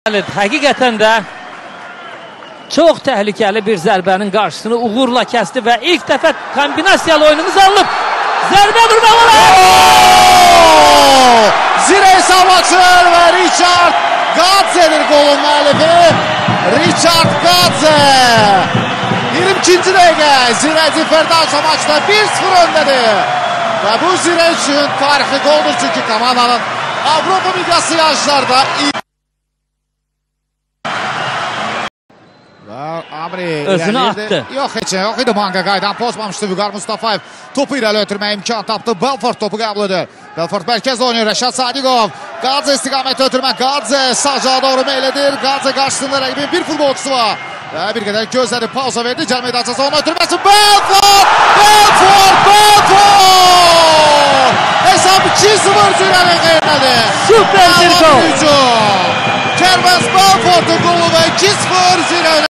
Həqiqətən də çox təhlükəli bir zərbənin qarşısını uğurla kəsdi və ilk dəfə kombinasiyalı oyunumuz alınıb. Zərbə vurmaq olar! Zirə hesab açır və Richard Gadze'dir qolun müəllifi. Richard Gadze. 22-ci dəqiqə Zirə Differdange maçda 1-0 öndədir. Və bu Zirə üçün tarixi qoldur, çünki komandanın Avropa miqyaslı yarışlarda ilk Amri özünü attı. Yox, heç nə yox idi. Banka qaydan pozmamışdı Vüqar Mustafayev. Topu irəli ötürməyə imkan tapdı. Belfort topu qəbul edir. Belfort mərkəzdə oynayır. Rəşad Sadiqov. Gadze istiqamətə ötürmə. Gadze sağ doğru meyl edir. Gadze qarşısında rəqibin bir futbolçusu var. Və bir qədər gözlədi, pauza verdi. Cəl meydançası onu ötürməsi. Belfort! Belfort! Belfort! Hesab 2-0 Zirənin xeyrinədir. Süper bir gol. Kermes Belfort'un qolu və 2-0 Zirə.